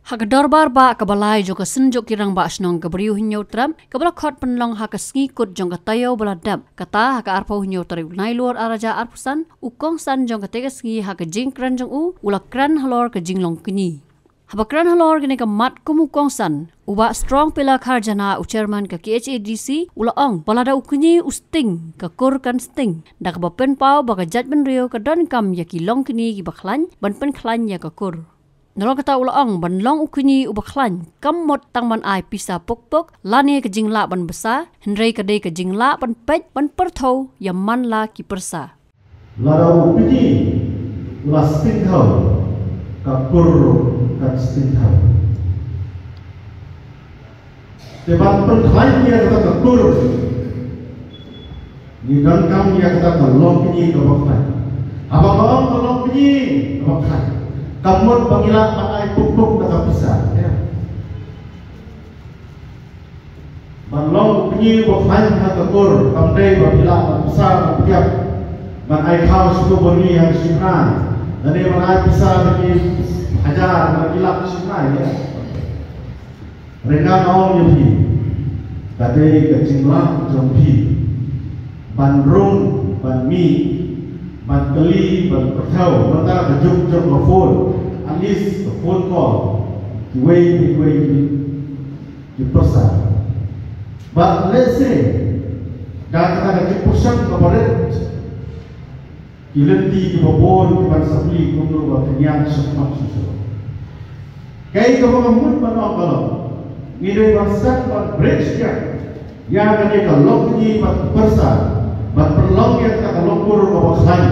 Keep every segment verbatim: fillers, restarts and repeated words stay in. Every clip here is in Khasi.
Ha ka dorbar bah kaba lai jong ka Synjuk ki Rangbah Shnong ka Bri u Hynñiewtrep, kaba la khot pynlong ha ka sngi Kut jong ka taïew ba la dep, kata ha ka arphew hynñiew tarik u Naiïur arhajar arphew san, u kongsan jong katei ka sngi ha ka jingkren jong u, u la kren halor ka jinglong kñi. Haba kren halor kane ka mat kum u kongsan, u Bah Strong Pillar Kharjana, u Chairman ka K H A D C, u la ong ba lada u kñi u sting, ka kur kan sting, da kaba pynpaw ba ka jaitbynriew ka donkam ïa ki longkñi kiba khlaiñ ban pynkhlaiñ ïa ka kur. Nalor kata u la ong ban long u kñi uba khlaiñ kam mut tang ban ai pisa pukpuk lane ka jinglah ban bsa, hynrei ka dei ka jinglah ban peit ban pyrthew ïa man la ki pyrsa. Lada u kñi u la sting thaw, ka kur kan sting thaw. Te ban pynkhlaiñ ïa kata ka kur, ngi donkam ïa kata ka longkñi kaba khlaiñ. Haba ka ong ka longkñi kaba khlaiñ, kam mut ba ngi lah ban ai pukpuk da ka pisa. Ban long u kñi uba khlaiñ ha ka kur, kam dei ba phi lah ban bsa ban pdiang, ban ai khaw sha ka bynriew ha ka shynrai, lane ban ai pisa da ki hajar, da ki lak shynrai, ïa. Hynrei nga ong ïa phi, ka dei ka jinglah jong phi ban rung, ban mih, ban kylli, ban pyrthew, mynta ka juk jong ka phone, at least ka phone call, kiwei kiwei ki, ki pyrsa. Bad lehse da kata ka jingpyrshang kaba rit, ki lynti kiba bun kiban sa plie kumno ba pynïaid shakhmat shuh shuh. Kaei kaba nga mut ban ong ka long, ngi dei ban sdang ban bridge ïa, ïa kane ka longkñi bad pyrsa, ban pynlong ïa kata ka longkur kaba khlaiñ.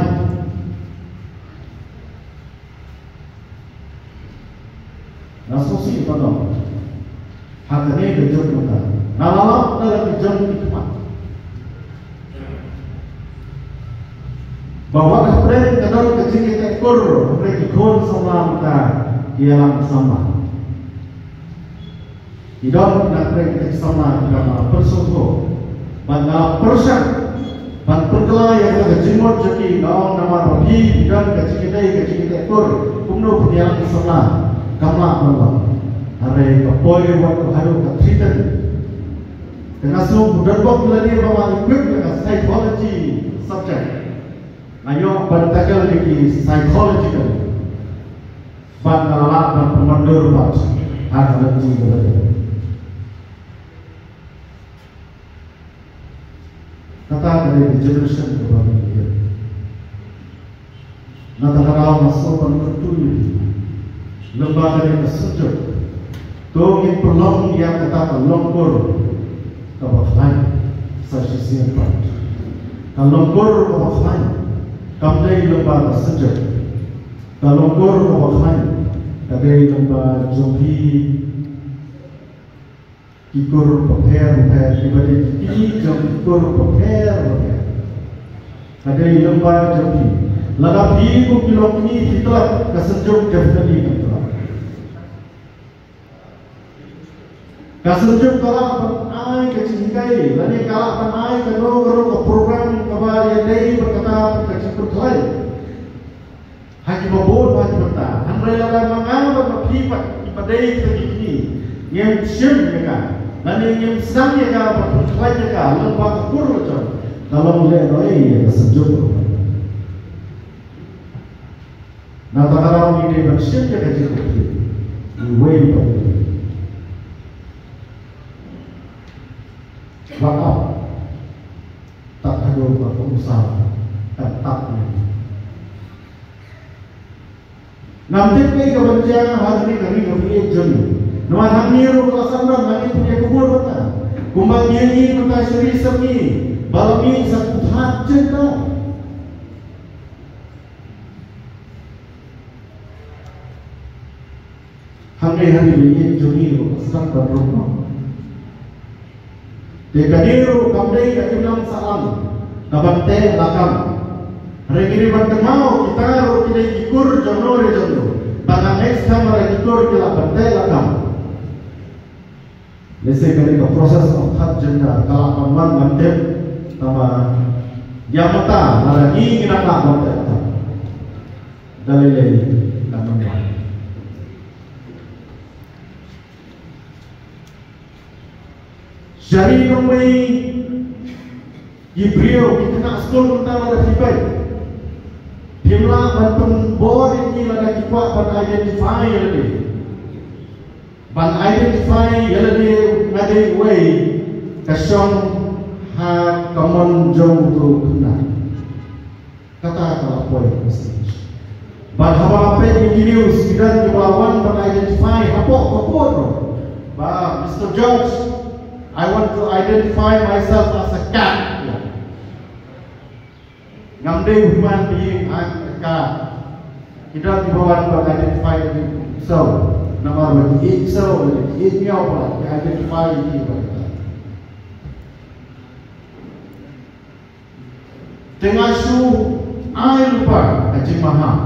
Nga sngewsih ban ong ha kane ka juk mynta, nga la lap na la ki jong ki khmat ba wat hapdeng ka don ka jingïateh kur, hapdeng ki khun samla mynta ki ïalam samla. Ki don na pdeng ki samla kiba la pynsngewthuh bad nga la pyrshang ban pynkylla ïa ka jingmut jong ki, nga ong namar ba phi, phi don ka jingïadei ka jingïateh kur, kumno phi ïalam samla, kam lah ban long. Hynrei ka poi wat haduh ka threaten. Te nga sngew ba don bok lane ba nga equip ïa ka psychology subject. Nga ïoh ban tackle ïa ki psychological. Bad nga la lah ban pynmyndur pat ha ka lynti kaba dei. Kata ka dei ka generation kaba ngi ïeit. Na kata ka daw nga sngewbha ban kyntu ïa phi lyngba kane ka Synjuk. To ngin pynlong ïa kata ka longkur kaba khlaiñ sa shisien pat. Ka longkur kaba khlaiñ kam dei lyngba ka Synjuk. Ka longkur kaba khlaiñ ka dei lyngba jong phi ki kur bapher bapher, kiba dei ki kñi jong ki kur bapher bapher. Ka dei lyngba jong phi. Lada phi kum ki longkñi phi tlot, ka Synjuk definitely kan tlot. Ka Synjuk ka lah ban ai ka jinghikai, lane ka lah ban ai kano kano ka program kaba ïadei bad kata ka jingpynkhlaiñ ha kiba bun, ha kiba bun. Hynrei lada ma nga bad ma phi pat kiba dei kita ki kñi ngim shim ïa ka, lane ngim sdang ïa ka ban pynkhlaiñ ïa ka lyngba ka kur la jong, ka long lehnohei ïa ka Synjuk. Na kata ka daw ngi dei ban shim ïa ka jingkyrkhu iwei pa iwei. Wat ap tad haduh ba ka umsal kan tap ïa ngi. Ngam tip kaei kaban jia ha kane ka ri kaba ïeit jong ngi. Namar hangne ruh ka la sdang ban, hangne pynïakubur mynta. Kumba ngi ïa ngi mynta sha ri sha ngi ba la mih sa ku thad jingdar. Hangne ha ri ba ïeit jong ngi ruh ka sdang ban rung noh. Te kane ruh kam dei ka imlang sahlang kaban teh lakam. Hynrei ngi dei ban kynmaw kita ruh ki dei ki kur jong no re jong no. Ba ka next time lada ki kur ki lah ban teh lakam. Lehse kane ka process of third gender ka lah ban wan ban tip, tangba ïa mynta lada ngi ngi nang lah ban tip, da lei lei kan wan. Shari nongwei ki briew ki khynnah skul mynta lada phi peit, phim lah ban pynbor ïa ki lada ki kwah ban identify ïa lade. Ban identify ïa lade nga dei uwei, ka shong ha ka mon jong uto u khynnah. Kata ka la poi ka message. Bad haba nga peit ïa ki news, ki don kiba la wan ban identify hapoh ka court ruh. Ba, Mister Judge, I want to identify myself as a cat. Ngam dei u human being, I'm a cat. Ki don kiba wan ban identify ïa ki, so, namar ba ki ïeit, so, ki ïeit, ñiew ba ki identify ïa ki ba. Te nga shu ai lypa ka jingmaham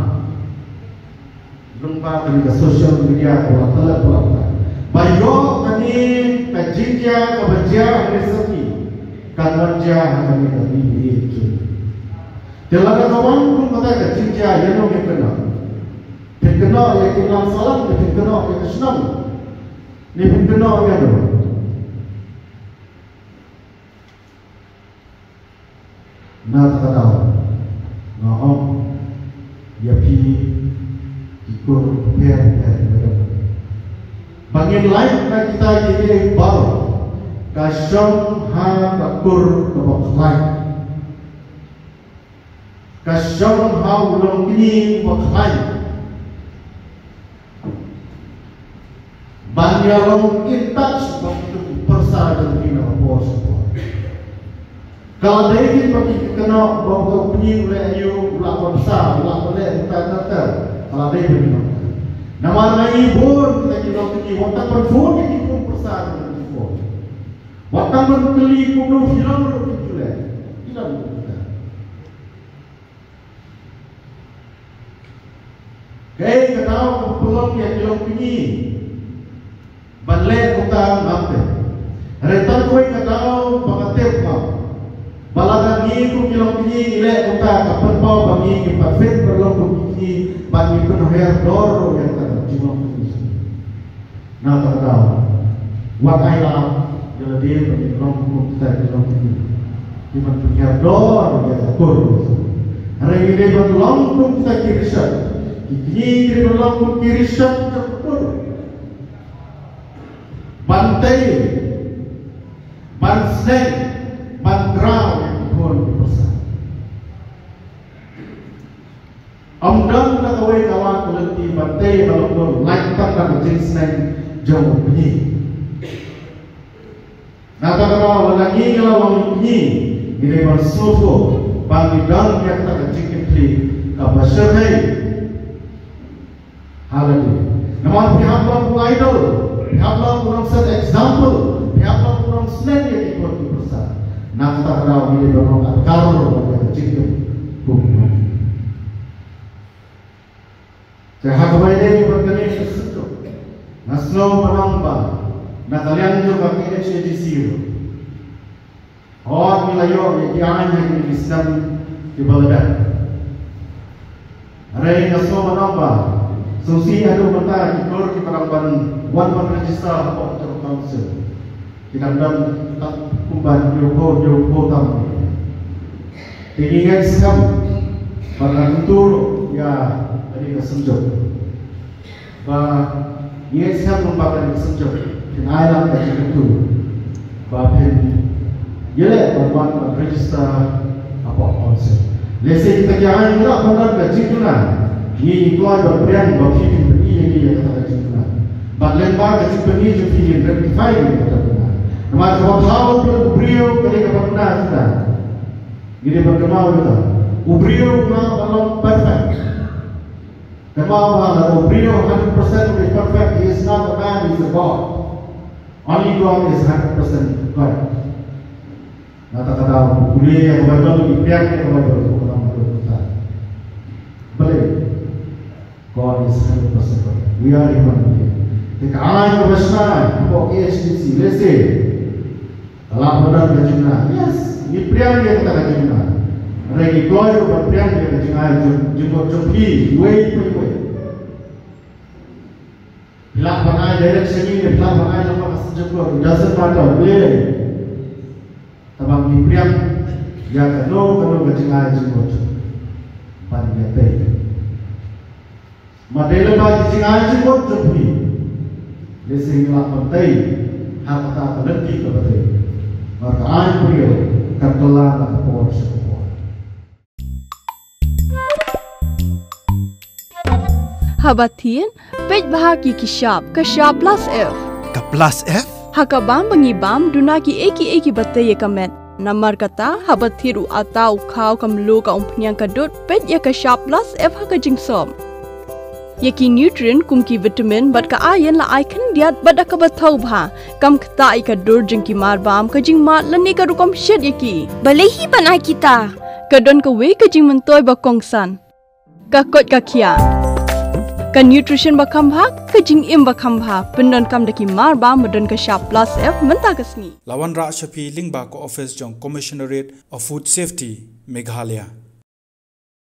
lyngba kane ka social media kaba la tlot ba la tlot, ba ïoh kane ka jingjia kaba jia ha ka sngi kan wan jia ha kane ka B B A jong ngi. Te lada ka wan kum kata ka jingjia, ïano ngin kynnoh? Phin kynnoh ïa ki nongsalan, ne phin kynnoh ïa ka shnong, ne phin kynnoh ïano? Na kata ka daw nga ong ïa phi ki kur pher pher ba ngin lait na kita kiei kiei baroh, ka shong ha ka kur kaba khlaiñ, ka shong ha u longkñi uba khlaiñ. Ban ïa long in touch bad kito ki pyrsa jong ngi na ka por sha ka por. Ka la dei kit ba ki kynnoh ba uto u kñi u leh aïu, u lah ban bsa, u lah ban leh uta uta uta. Ka la dei ba ki kynnoh. Namar nga ïohi bun kita ki longkñi wat tang ban phone ïa ki kum pyrsa jong ki phone. Wat tang ban kylli kumno phi long ruh ki kylli. Ki long ruh kita. Kaei ka daw kaba pynlong ïa ki longkñi ban leh kumta? Ngam tip. Hynrei tang kawei ka daw ba nga tip, ba lada ngi kum ki longkñi ngi leh kumta, ka pynpaw ba ngi, ngi pat fit ban long kum ki kñi, ba ngi pynhiar dor ruh ïa kata ka jinglong kñi. Na kata ka daw, wat ai lad ïa lade ba ngin long kum kita ki longkñi kiban pynhiar dor ïa ka kur. Hynrei ngi dei ban long kum kita ki rishot. Ki kñi ki dei ban long kum ki rishot jong ka kur, ban tei, ban sneng, ban kraw ïa ki khun ki pyrsa. Ym don da kawei ka lad ka lynti ban tei ïa ka longkñi lait tang da ka jingsneng jong u kñi. Na kata ka daw lada ngi ngi la long kñi, ngi dei ban sngewthuh ba ngi don ïa kata ka jingkitkhlieh kaba shyrkhei ha lade. Namar phi hap long u idol, phi hap long u nongset example, phi hap long u nongsneng ïa ki khun ki pyrsa. Na kata ka daw ngi dei ban long adkar ïa ka jingkitkhlieh kum u nongkñi. Te ha kaba ïadei bad kane ka subject, nga sngew ba nang ba na ka liang jong ka K H A D C ruh, hooid ngi la ïoh ïa ki aiñ ha kine ki snem kiba la dep. Hynrei nga sngew ba nang ba sngewsih haduh mynta ki kur kiba dang ban wan ban register hapoh ka council ki dang don tang kumba hynñiewphew, hynñiewphew tam. Te ngi ngeit skhem ba ka kyntu ruh ïa kane ka synjuk. Ba ngi ngeit skhem ba kane ka synjuk kin ai lang ka jingkyntu ba phin ïaleh ban wan ban register hapoh council. Lehse kita ki aiñ ngi lah ban don ka jingduna, ngi kloi ban pdiang ba phi phin pyni ïa ngi ïa kata ka jingduna. Bad lyngba ka jingpyni jong phi ngin rectify ïa kata ka duna. Namar kaba thaw u briew ka dei kaba duna kita. Ngi dei ban kynmaw ïa kata. U briew u lah ban long perfect. Kynmaw ba lada u briew hundred percent u dei perfect, he is not a man, he is a God. Only God is hundred percent God. Na kata ka daw, pule ïa ka Baibl, pdiang ïa ka Baibl, ka Baibl ka ong kumta. Balei? God is hundred percent God. We are human being. Te ka aiñ kaba shna hapoh K H A D C, lehse ka lah ban don ka jingduna. Yes, ngi pdiang ïa kata ka jingduna. Hynrei ngi kloi ruh ban pdiang ïa ka jingai jong, jingmut jong phi, iwei pa iwei. Phi lah ban ai direct sha ngi ne phi lah ban ai lyngba ka synjuk court, it doesn't matter. Balei? Tang ba ngi pdiang ïa kano kano ka jingai jingmut ban ïa tei. Ma dei lyngba ki jingai jingmut jong phi, lehse ngi lah ban tei ha kata ka lynti kaba tei. Mar ka aiñ briew ka kylla na ka por sha ka por. Haba thied, peit bha ki ki shap, ka shap plus F. Ka plus F? Ha ka bam ba ngi bam, duna ki ei ki ei kiba tei ïa ka met. Namar kata, haba thied u atta, u khaw, ka mluh, ka umphniang, ka dud, peit ïa ka shap plus F ha ka jingsop. Ïa ki nutrient kum ki vitamin bad ka iron la ai khyndiat bad da kaba thaw bha. Kam ktah ïa ka dur jong ki mar bam, ka jingmad lane ka rukom shet ïa ki. Balei hi ban ai kita? Ka don kawei ka jingmyntoi ba kongsan. Ka koit ka khiah. Ka nutrition ba kham bha, ka jingim ba kham bha. Pyndonkam da ki mar bam ba don ka shap plus F mynta ka sngi. La wanrah sha phi lyngba ka office jong Commissionerate of Food Safety, Meghalaya.